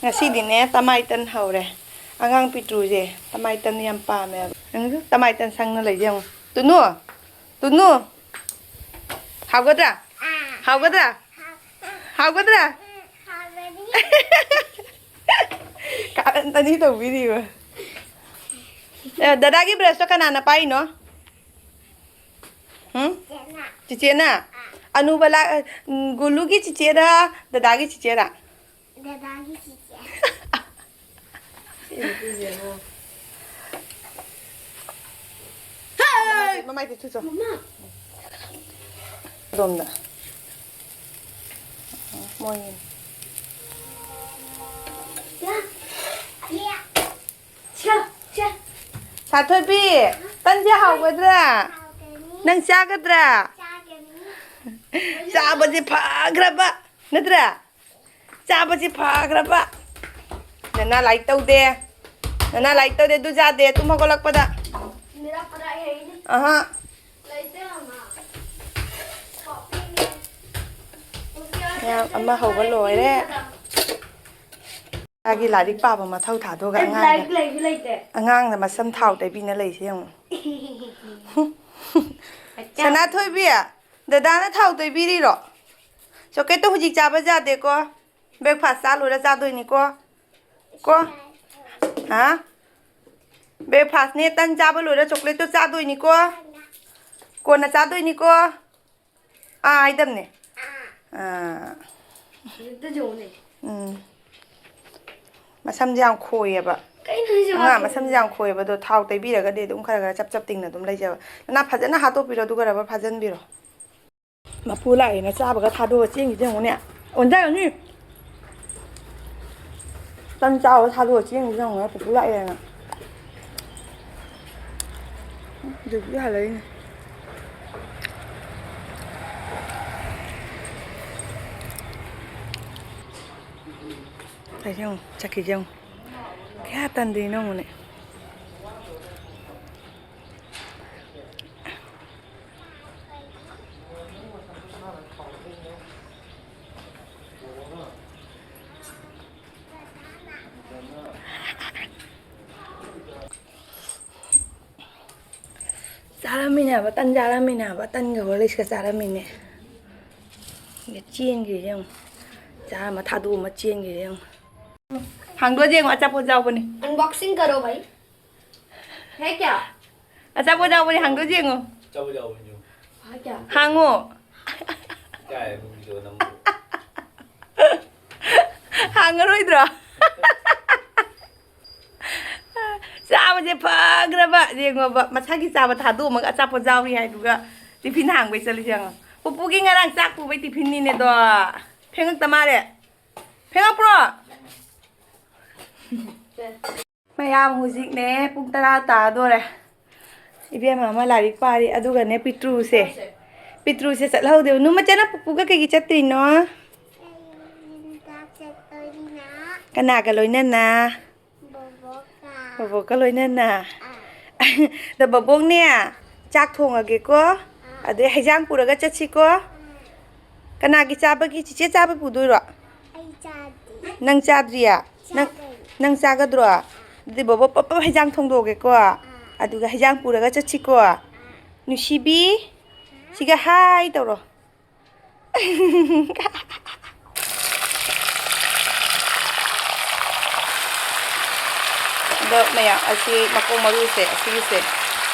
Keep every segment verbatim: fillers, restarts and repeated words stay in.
ꯉꯁꯤꯗꯤꯅꯦ, ꯇꯃꯥꯏꯇꯟ ꯍꯧꯔꯦ꯫ ꯑꯉꯥꯡ ꯄꯤꯇ꯭ꯔꯨꯁꯦ ꯇꯃꯥꯏꯇꯟ ꯌꯥꯝ ꯄꯥꯝꯃꯦꯕ꯫ ꯅꯪꯁꯨ ꯇꯃꯥꯏꯇꯟ ꯁꯪꯅ ꯂꯩꯁꯦ ꯌꯦꯡꯉꯨ꯫ ꯇꯨꯅꯨ! ꯇꯨꯅꯨ! ꯍꯥꯎꯒꯗ꯭ꯔꯥ? ꯍꯥꯎꯒꯗ꯭ꯔꯥ? ꯍꯥꯎꯒꯗ꯭ꯔꯥ? ꯀꯥꯔꯟ ꯑꯅꯤ ꯇꯧꯕꯤꯔꯤꯕ꯫ ꯑꯦ, ꯗꯗꯥꯒꯤ ꯕ꯭ꯔꯁꯇꯣ ꯀꯅꯥꯅ ꯄꯥꯏꯔꯤꯅꯣ? ꯍꯨꯝ? ꯆꯤꯆꯦꯅ꯫ ꯑꯅꯨꯕ ꯂꯥꯛ-, ꯎꯝ, ꯒꯨꯂꯨꯒꯤ ꯆꯤꯆꯦꯔꯥ, ꯗꯗꯥꯒꯤ ꯆꯤꯆꯦꯔꯥ? ꯗꯗꯥꯒꯤ ꯆꯤꯆꯦ꯫ ꯃꯃꯥꯏꯗ, ꯃꯃꯥꯏꯗ ꯆꯨꯆꯣ꯫ ꯃꯃꯥ꯫ ꯑꯗꯣꯝꯗ꯫ ꯃꯣꯏ꯫ ꯌꯥ꯫ ꯌꯥ꯫ ꯁꯦ, ꯁꯦ꯫ ꯁꯥꯊꯣꯏꯕꯤ, ꯇꯟꯁꯦ ꯍꯥꯎꯒꯗ꯭ꯔꯥ? ꯍꯥꯎꯒꯅꯤ꯫ ꯅꯪ ꯆꯥꯒꯗ꯭ꯔꯥ? ꯆꯥꯒꯅꯤ꯫ ꯆꯥꯕꯁꯦ ꯐꯈ꯭ꯔꯕ, ꯅꯠꯇ꯭ꯔꯥ? ꯆꯥꯕꯁꯦ ꯐꯈ꯭ꯔꯕ꯫ ꯅꯅꯥ ꯂꯥꯏꯔꯤꯛ ꯇꯧꯗꯦ꯫ ꯅꯅꯥ ꯂꯥꯏꯔꯤꯛ ꯇꯧꯗꯦ, ꯑꯗꯨ ꯆꯥꯗꯦ, ꯇꯨꯝ ꯍꯧꯒꯠꯂꯛꯄꯗ꯫ ꯃꯤꯔꯥ ꯄꯔꯥ ꯍꯩꯅꯤ꯫ ꯑꯍꯥ꯫ ꯂꯩꯇꯦ, ꯃꯃꯥ꯫ ꯃꯌꯥꯝ ꯑꯃ ꯍꯧꯕ ꯂꯣꯏꯔꯦ꯫ ꯃꯥꯒꯤ ꯂꯥꯏꯔꯤꯛ ꯄꯥꯕ ꯃꯊꯧ ꯊꯥꯗꯣꯛꯑꯒ ꯑꯩ ꯑꯉꯥꯡꯗ, ꯂꯥꯏꯔꯤꯛ ꯂꯩꯁꯨ ꯂꯩꯇꯦ꯫ ꯑꯉꯥꯡꯗ ꯃꯁꯝ ꯊꯥꯎ ꯇꯩꯕꯤꯅ ꯂꯩꯁꯦ ꯌꯦꯡꯉꯨ꯫ ꯁꯅꯥꯊꯣꯏꯕꯤ, ꯗꯗꯥꯅ ꯊꯥꯎ ꯇꯩꯕꯤꯔꯤꯔꯣ? ꯆꯣꯀ꯭ꯂꯦꯠꯇꯣ ꯍꯧꯖꯤꯛ ꯆꯥꯕ ꯌꯥꯗꯦꯀꯣ꯫ ꯕ꯭ꯔꯦꯛꯐꯥꯁ ꯆꯥ ꯂꯣꯏꯔ ꯆꯥꯗꯣꯏꯅꯤꯀꯣ꯫ ꯀꯣ? ꯍꯥ? ꯕ꯭ꯔꯦꯛꯐꯥꯁꯅꯦ, ꯇꯟ ꯆꯥꯕ ꯂꯣꯏꯔ ꯆꯣꯀ꯭ꯂꯦꯠꯇꯣ ꯆꯥꯗꯣꯏꯅꯤꯀꯣ꯫ ꯀꯣꯟꯅ ꯆꯥꯗꯣꯏꯅꯤꯀꯣ꯫ ꯑꯥ ꯍꯥꯏꯗꯝꯅꯦ꯫ ꯑꯥ꯫ ꯍꯧꯖꯤꯛꯇ ꯌꯦꯡꯉꯨꯅꯦ꯫ ꯎꯝ꯫ ꯃꯁꯝꯁꯦ ꯌꯥꯝ ꯈꯣꯏꯌꯦꯕ꯫ ꯀꯩꯅꯣ ꯍꯥꯏꯁꯤꯕꯣ? ꯑꯉꯥꯡ ꯃꯁꯝꯁꯦ ꯌꯥꯝ ꯈꯣꯏꯌꯦꯕ, ꯑꯗꯣ ꯊꯥꯎ ꯇꯩꯕꯤꯔꯒꯗꯤ ꯑꯗꯨꯝ ꯈꯔ ꯈꯔ ꯆꯞ ꯆꯞ ꯇꯤꯡꯅ ꯑꯗꯨꯝ ꯂꯩꯖꯕ꯫ ꯅꯅꯥ ꯐꯖꯅ ꯍꯥꯠꯇꯣꯛꯄꯤꯔꯣ, ꯑꯗꯨꯒ ꯔꯕꯔ ꯐꯥꯖꯟꯕꯤꯔꯣ꯫ ꯃꯄꯨ ꯂꯥꯛꯑꯦꯅ ꯆꯥꯕꯒ ꯊꯥꯗꯣꯛꯑ ꯆꯦꯟꯈꯤꯁꯦ ꯌꯦꯡꯉꯨꯅꯦ꯫ ꯑꯣꯟꯊꯔꯅꯤ꯫ ꯇꯟ ꯆꯥꯕꯒ ꯊꯥꯗꯣꯛꯑ ꯆꯦꯟꯈꯤꯁꯦ ꯌꯦꯡꯉꯨꯅꯦ, ꯄꯨꯄꯨ ꯂꯥꯛꯑꯦꯅ꯫ ꯍꯧꯖꯤꯛꯄꯨꯗꯤ ꯍꯜꯂꯛꯏꯅꯦ꯫ ꯇꯧꯔꯤꯁꯦ ꯌꯦꯡꯉꯨ, ꯆꯠꯈꯤꯁꯦ ꯌꯦꯡꯉꯨ꯫ ꯀꯌꯥ ꯇꯟꯗꯣꯏꯅꯣ ꯌꯦꯡꯉꯨꯅꯦ꯫ ꯆꯥꯔꯝꯃꯤꯅꯦꯕ, ꯇꯟ ꯆꯥꯔꯝꯃꯤꯅꯦꯕ, ꯇꯟꯒ ꯍꯣꯔꯂꯤꯛꯁꯀ ꯆꯥꯔꯝꯃꯤꯅꯦ꯫ ꯆꯦꯟꯈ꯭ꯔꯤꯁꯦ ꯌꯦꯡꯉꯨ꯫ ꯆꯥꯔꯝꯃ ꯊꯥꯗꯣꯛꯑꯝꯃ ꯆꯦꯟꯈ꯭ꯔꯤꯁꯦ ꯌꯦꯡꯉꯨ꯫ ꯍꯥꯡꯗꯣꯛꯑ ꯌꯦꯡꯉꯨ, ꯑꯆꯥꯄꯣꯠ ꯌꯥꯎꯕꯅꯤ꯫ Unboxing करो भाई। है क्या? ꯑꯆꯥꯄꯣꯠ ꯌꯥꯎꯕꯅꯤ, ꯍꯥꯡꯗꯣꯛꯑ ꯌꯦꯡꯉꯨ꯫ ꯑꯆꯥꯄꯣꯠ ꯌꯥꯎꯕꯅꯤ, ꯌꯦꯡꯉꯨ꯫ ꯍꯥꯡꯉꯣ꯫ ꯀꯥꯏ ꯃꯨꯕꯤꯗꯣ ꯅꯪꯕꯨ? ꯍꯥꯡꯉꯔꯣꯏꯗ꯭ꯔꯣ? ꯆꯥꯕꯁꯦ ꯐꯈ꯭ꯔꯕ ꯌꯦꯡꯉꯣꯕ, ꯃꯁꯥꯒꯤ ꯆꯥꯕ ꯊꯥꯗꯣꯛꯑꯝꯃꯒ ꯑꯆꯥꯄꯣꯠ ꯌꯥꯎꯔꯤ ꯍꯥꯏꯗꯨꯒ ꯇꯤꯐꯤꯟ ꯍꯥꯡꯕꯩ ꯆꯠꯂꯤꯁꯦ ꯌꯦꯡꯉꯣ꯫ ꯄꯨꯄꯨꯒꯤ ꯉꯔꯥꯡ ꯆꯥꯛ ꯄꯨꯕꯩ ꯇꯤꯐꯤꯟꯅꯤꯅꯦꯗꯣ꯫ ꯐꯦꯡꯉꯛꯇ ꯃꯥꯜꯂꯦ꯫ ꯐꯦꯡꯉꯛꯄ꯭ꯔꯣ? ꯃꯌꯥꯝ ꯍꯧꯖꯤꯛꯅꯦ ꯄꯨꯡ ꯇꯔꯥ ꯇꯥꯗꯣꯔꯦ꯫ ꯏꯕꯦꯝꯃ ꯑꯃ ꯂꯥꯏꯔꯤꯛ ꯄꯥꯔꯤ, ꯑꯗꯨꯒꯅꯦ ꯄꯤꯇ꯭ꯔꯨꯁꯦ, ꯄꯤꯇ꯭ꯔꯨꯁꯦ ꯆꯠꯍꯧꯗꯦꯕ꯫ ꯅꯨꯃꯆꯥ, ꯅꯪ ꯄꯨꯄꯨꯒ ꯀꯩꯒꯤ ꯆꯠꯇ꯭ꯔꯤꯅꯣ? ꯀꯅꯥꯒ ꯂꯣꯏꯅꯅ? ꯕꯣꯕꯣꯛꯀ ꯂꯣꯏꯅꯅ? ꯑꯗꯣ ꯕꯣꯕꯣꯛꯅꯦ ꯆꯥꯛ ꯊꯣꯡꯉꯒꯦꯀꯣ꯫ ꯑꯗꯩ ꯍꯩꯖꯥꯡ ꯄꯨꯔꯒ ꯆꯠꯁꯤꯀꯣ꯫ ꯀꯅꯥꯒꯤ ꯆꯥꯕꯒꯤ? ꯆꯤꯆꯦ ꯆꯥꯕ ꯄꯨꯗꯣꯏꯔꯣ? ꯑꯩ ꯆꯥꯗꯦ꯫ ꯅꯪ ꯆꯥꯗ꯭ꯔꯤꯌꯦ? ꯅꯪ, ꯆꯥꯗꯣꯏꯅꯦ꯫ ꯅꯪ ꯆꯥꯒꯗ꯭ꯔꯣ? ꯑꯗꯨꯗꯤ ꯕꯣꯕꯣ ꯄꯞ ꯄꯞ ꯍꯩꯖꯥꯡ ꯊꯣꯡꯗꯣꯛꯑꯒꯦꯀꯣ꯫ ꯑꯗꯨꯒ ꯍꯩꯖꯥꯡ ꯄꯨꯔꯒ ꯆꯠꯁꯤꯀꯣ꯫ ꯅꯨꯡꯁꯤꯕꯤ, ꯁꯤꯒ ꯍꯥꯏ ꯇꯧꯔꯣ꯫ ꯑꯗꯣ ꯃꯌꯥꯝ, ꯑꯁꯤ ꯃꯀꯣꯛ ꯃꯔꯨꯁꯦ, ꯑꯁꯤꯒꯤꯁꯦ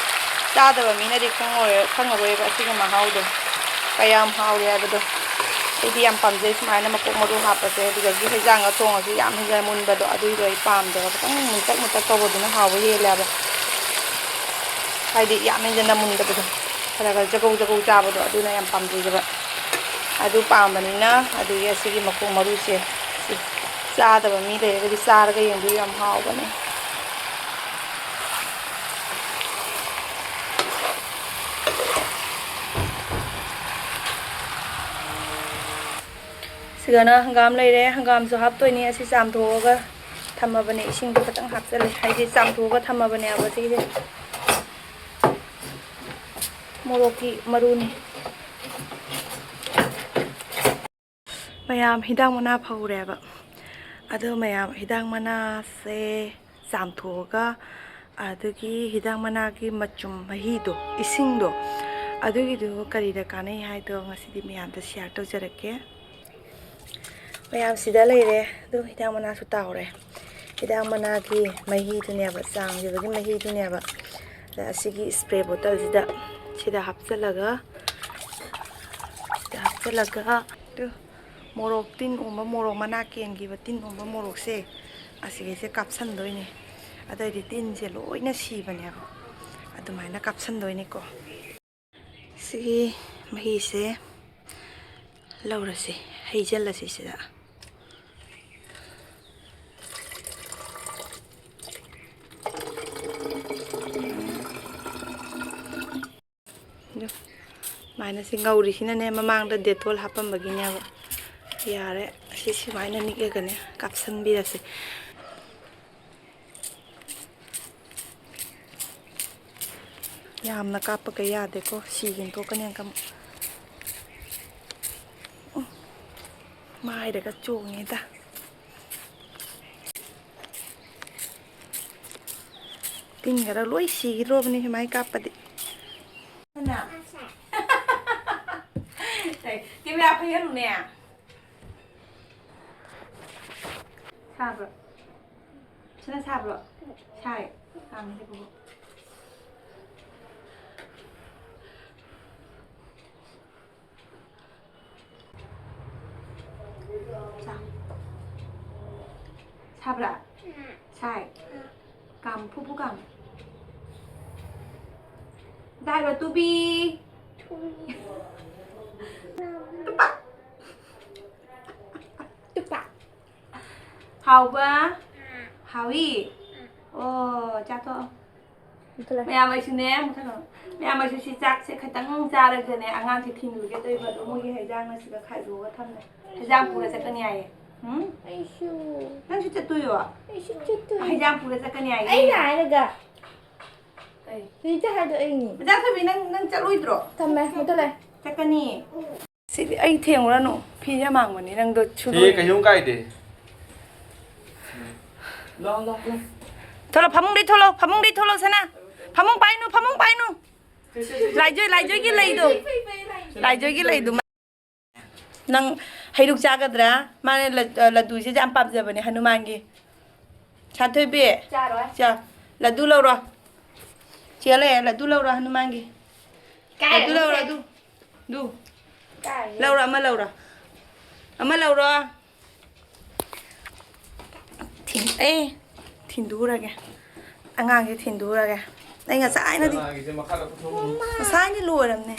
ꯆꯥꯗꯕ ꯃꯤꯅꯗꯤ ꯈꯪꯉꯔꯣꯏ-, ꯈꯪꯉꯔꯣꯏꯕ ꯑꯁꯤꯒꯤ ꯃꯍꯥꯎꯗꯣ ꯀꯌꯥꯝ ꯍꯥꯎꯔꯦ ꯍꯥꯏꯕꯗꯣ꯫ ꯑꯩꯗꯤ ꯌꯥꯝ ꯄꯥꯝꯖꯩ ꯁꯨꯃꯥꯏꯅ ꯃꯀꯣꯛ ꯃꯔꯨ ꯍꯥꯞꯄꯁꯦ꯫ ꯑꯗꯨꯗꯒꯤ ꯍꯩꯖꯥꯡꯒ ꯊꯣꯡꯉꯁꯨ ꯌꯥꯝ ꯍꯦꯟꯖꯟ ꯃꯨꯟꯕꯗꯣ, ꯑꯗꯨꯏꯗꯣ ꯑꯩ ꯄꯥꯝꯗꯦꯕ꯫ ꯈꯤꯇꯪ ꯃꯨꯟꯇꯛ ꯃꯨꯟꯇꯛ ꯇꯧꯕꯗꯨꯅ ꯍꯥꯎꯕ ꯍꯦꯜꯂꯦꯕ꯫ ꯍꯥꯏꯗꯤ ꯌꯥꯝ ꯍꯦꯟꯖꯟꯅ ꯃꯨꯟꯗꯕꯗꯣ, ꯈꯔ ꯈꯔ ꯖꯒꯧ ꯖꯒꯧ ꯆꯥꯕꯗꯣ, ꯑꯗꯨꯅ ꯌꯥꯝ ꯄꯥꯝꯖꯩꯌꯦꯕ꯫ ꯑꯗꯨ ꯄꯥꯝꯕꯅꯤꯅ ꯑꯗꯨꯒꯤ ꯑꯁꯤꯒꯤ ꯃꯀꯣꯛ ꯃꯔꯨꯁꯦ ꯁꯤ ꯆꯥꯗꯕ ꯃꯤ ꯂꯩꯔꯒꯗꯤ ꯆꯥꯔꯒ ꯌꯦꯡꯕꯤꯌꯨ, ꯌꯥꯝ ꯍꯥꯎꯕꯅꯦ꯫ ꯁꯤꯗꯅ ꯍꯪꯒꯥꯝ ꯂꯩꯔꯦ, ꯍꯪꯒꯥꯝꯁꯨ ꯍꯥꯞꯇꯣꯏꯅꯤ꯫ ꯑꯁꯤ ꯆꯥꯝꯊꯣꯛꯑꯒ ꯊꯝꯃꯕꯅꯦ, ꯏꯁꯤꯡꯗꯣ ꯈꯤꯇꯪ ꯍꯥꯞꯆꯜꯂꯦ, ꯍꯥꯏꯗꯤ ꯆꯥꯝꯊꯣꯛꯑꯒ ꯊꯝꯃꯕꯅꯦꯕ ꯁꯤꯒꯤꯁꯦ꯫ ꯃꯣꯔꯣꯛꯀꯤ ꯃꯔꯨꯅꯤ꯫ ꯃꯌꯥꯝ ꯍꯤꯗꯥꯛ ꯃꯅꯥ ꯐꯧꯔꯦꯕ꯫ ꯑꯗꯣ ꯃꯌꯥꯝ ꯍꯤꯗꯥꯛ ꯃꯅꯥꯁꯦ ꯆꯥꯝꯊꯣꯛꯑꯒ ꯑꯗꯨꯒꯤ ꯍꯤꯗꯥꯛ ꯃꯅꯥꯒꯤ ꯃꯆꯨꯝ ꯃꯍꯤꯗꯣ, ꯏꯁꯤꯡꯗꯣ, ꯑꯗꯨꯒꯤꯗꯨ ꯀꯔꯤꯗ ꯀꯥꯟꯅꯩ ꯍꯥꯏꯗꯣ ꯉꯁꯤꯗꯤ ꯃꯌꯥꯝꯗ share ꯇꯧꯖꯔꯛꯀꯦ꯫ ꯃꯌꯥꯝ ꯁꯤꯗ ꯂꯩꯔꯦ꯫ ꯑꯗꯨ ꯍꯤꯗꯥꯛ ꯃꯅꯥꯁꯨ ꯇꯥꯎꯔꯦ꯫ ꯍꯤꯗꯥꯛ ꯃꯅꯥꯒꯤ ꯃꯍꯤꯗꯨꯅꯦꯕ, ꯆꯥꯝꯈꯤꯕꯒꯤ ꯃꯍꯤꯗꯨꯅꯦꯕ꯫ ꯑꯗ ꯑꯁꯤꯒꯤ spray bottleꯁꯤꯗ, ꯁꯤꯗ ꯍꯥꯞꯆꯤꯜꯂꯒ, ꯁꯤꯗ ꯍꯥꯞꯆꯤꯜꯂꯒ, ꯑꯗꯨ ꯃꯣꯔꯣꯛ, ꯇꯤꯟ ꯑꯣꯝꯕ ꯃꯣꯔꯣꯛ, ꯃꯅꯥ ꯀꯦꯟꯈꯤꯕ ꯇꯤꯟ ꯑꯣꯝꯕ ꯃꯣꯔꯣꯛꯁꯦ, ꯑꯁꯤꯒꯩꯁꯦ ꯀꯥꯞꯁꯟꯗꯣꯏꯅꯦ꯫ ꯑꯗꯩꯗꯤ ꯇꯤꯟꯁꯦ ꯂꯣꯏꯅ ꯁꯤꯕꯅꯦꯕ꯫ ꯑꯗꯨꯃꯥꯏꯅ ꯀꯥꯞꯁꯟꯗꯣꯏꯅꯤꯀꯣ꯫ ꯁꯤꯒꯤ ꯃꯍꯤꯁꯦ ꯂꯧꯔꯁꯤ, ꯍꯩꯖꯤꯜꯂꯁꯤ ꯁꯤꯗ꯫ ꯑꯗꯨ ꯁꯨꯃꯥꯏꯅ ꯁꯤ ꯉꯧꯔꯤꯁꯤꯅꯅꯦ, ꯃꯃꯥꯡꯗ Dettol ꯍꯥꯞꯄꯝꯕꯒꯤꯅꯦꯕ꯫ ꯌꯥꯔꯦ, ꯁꯤ ꯁꯨꯃꯥꯏꯅ ꯅꯤꯛꯑꯒꯅꯦ ꯀꯥꯞꯁꯟꯕꯤꯔꯁꯤ꯫ ꯌꯥꯝꯅ ꯀꯥꯞꯄꯒ ꯌꯥꯗꯦꯀꯣ, ꯁꯤꯒꯤꯅ ꯊꯣꯛꯀꯅꯤ ꯑꯪꯀ꯫ ꯎꯝ, ꯃꯥꯏꯗꯒ ꯆꯣꯡꯉꯦꯗ꯫ ꯇꯤꯟꯒꯔ ꯂꯣꯏ ꯁꯤꯈꯤꯗ꯭ꯔꯣꯕꯅꯤ ꯁꯨꯃꯥꯏꯅ ꯀꯥꯞꯄꯗꯤ꯫ ꯀꯦꯃꯦꯔꯥ ꯐꯩꯍꯜꯂꯨꯅꯦ꯫ ꯁꯥꯕ꯭ꯔꯣ? ꯁꯤꯅ ꯁꯥꯕ꯭ꯔꯣ? ꯁꯥꯏ꯫ ꯀꯥꯡꯁꯦ ꯄꯨꯕ꯫ ꯁꯥ-, ꯁꯥꯕ꯭ꯔꯥ? ꯁꯥꯏ꯫ ꯀꯥꯝ, ꯐꯨ ꯐꯨ ꯀꯥꯝ꯫ ꯗꯥꯏꯕ ꯇꯨꯕꯤ꯫ ꯇꯨꯄꯥ꯫ ꯇꯨꯄꯥ꯫ ꯍꯥꯎꯕ? ꯍꯥꯎꯏ? ꯑꯣ, ꯆꯥꯊꯣꯛꯑꯣ꯫ ꯃꯨꯊꯠꯂꯦ꯫ ꯃꯌꯥꯝ ꯑꯩꯁꯨꯅꯦ, ꯃꯨꯊꯠꯂꯣ꯫ ꯃꯌꯥꯝ ꯑꯩꯁꯨ ꯁꯤ ꯆꯥꯛꯁꯦ ꯈꯤꯇꯪ ꯆꯥꯔꯒꯅꯦ, ꯑꯉꯥꯡꯁꯦ ꯊꯤꯟꯂꯨꯒꯦ ꯇꯧꯔꯤꯕ, ꯑꯗꯣ ꯃꯣꯏꯒꯤ ꯍꯩꯖꯥꯡꯅ ꯁꯤꯗ ꯈꯥꯏꯗꯣꯛꯑꯒ ꯊꯝꯃꯦ꯫ ꯍꯩꯖꯥꯡ ꯄꯨꯔ ꯆꯠꯀꯅꯤ ꯍꯥꯏꯌꯦ꯫ ꯎꯝ? ꯑꯩꯁꯨ꯫ ꯅꯪꯁꯨ ꯆꯠꯇꯣꯏꯔꯣ? ꯑꯩꯁꯨ ꯆꯠꯇꯣꯏꯅꯦ꯫ ꯍꯩꯖꯥꯡ ꯄꯨꯔ ꯆꯠꯀꯅꯤ ꯍꯥꯏꯌꯦ꯫ ꯑꯩꯅ ꯍꯥꯏꯔꯒ꯫ ꯀꯩ? ꯍꯧꯖꯤꯛꯇ ꯍꯥꯏꯗꯣ ꯑꯩꯅꯤ꯫ ꯃꯆꯥ ꯊꯣꯏꯕꯤ, ꯅꯪ, ꯅꯪ ꯆꯠꯂꯣꯏꯗ꯭ꯔꯣ? ꯊꯝꯃꯦ, ꯃꯨꯊꯠꯂꯦ꯫ ꯆꯠꯀꯅꯤ꯫ ꯁꯤꯗꯤ ꯑꯩ ꯊꯦꯡꯉꯨꯔꯅꯨ꯫ ꯐꯤꯁꯦ ꯃꯥꯡꯕꯅꯤ, ꯅꯪꯗꯣ ꯁꯨꯗꯣꯏ꯫ ꯐꯤ ꯀꯩꯁꯨꯝ ꯀꯥꯏꯗꯦ꯫ ꯂꯥꯎ, ꯂꯥꯎ, ꯂꯥꯎ꯫ ꯊꯣꯛꯂꯣ, ꯐꯃꯨꯡꯗꯩ ꯊꯣꯛꯂꯣ, ꯐꯃꯨꯡꯗꯩ ꯊꯣꯛꯂꯣ, ꯁꯅꯥ꯫ ꯐꯃꯨꯡ ꯄꯥꯏꯅꯨ, ꯐꯃꯨꯡ ꯄꯥꯏꯅꯨ꯫ ꯂꯥꯏꯖꯣꯏ, ꯂꯥꯏꯖꯣꯏꯒꯤ ꯂꯩꯗꯣ꯫ ꯂꯥꯏꯖꯣꯏꯒꯤ ꯂꯩꯗꯣ꯫ ꯅꯪ ꯍꯩꯔꯨꯛ ꯆꯥꯒꯗ꯭ꯔꯥ? ꯃꯥꯅ ꯂ-, ꯂꯗꯨꯁꯦ ꯌꯥꯝ ꯄꯥꯝꯖꯕꯅꯦ ꯍꯅꯨꯃꯥꯟꯒꯤ꯫ ꯁꯥꯟꯊꯣꯏꯕꯤ꯫ ꯆꯥꯔꯣꯏ꯫ ꯆꯥ-, ꯂꯗꯨ ꯂꯧꯔꯣ꯫ ꯆꯦꯜꯂꯦ, ꯂꯗꯨ ꯂꯧꯔꯣ ꯍꯅꯨꯃꯥꯟꯒꯤ꯫ ꯀꯥꯏ ꯂꯗꯨ ꯂꯧꯔꯣ, ꯂꯗꯨ꯫ ꯗꯨ꯫ ꯀꯥꯏ? ꯂꯧꯔꯣ, ꯑꯃ ꯂꯧꯔꯣ꯫ ꯑꯃ ꯂꯧꯔꯣ꯫ ꯊꯤꯟ-, ꯑꯦ, ꯊꯤꯟꯗꯣꯛꯎꯔꯒꯦ꯫ ꯑꯉꯥꯡꯁꯦ ꯊꯤꯟꯗꯣꯛꯎꯔꯒꯦ꯫ ꯑꯩ ꯉꯁꯥꯏꯅꯗꯤ ꯆꯅꯥꯒꯤꯁꯦ ꯃꯈꯥꯗ ꯄꯨꯊꯣꯛꯑꯝꯃꯣ꯫ ꯉꯁꯥꯏꯅ ꯂꯣꯏꯔꯕꯅꯦ꯫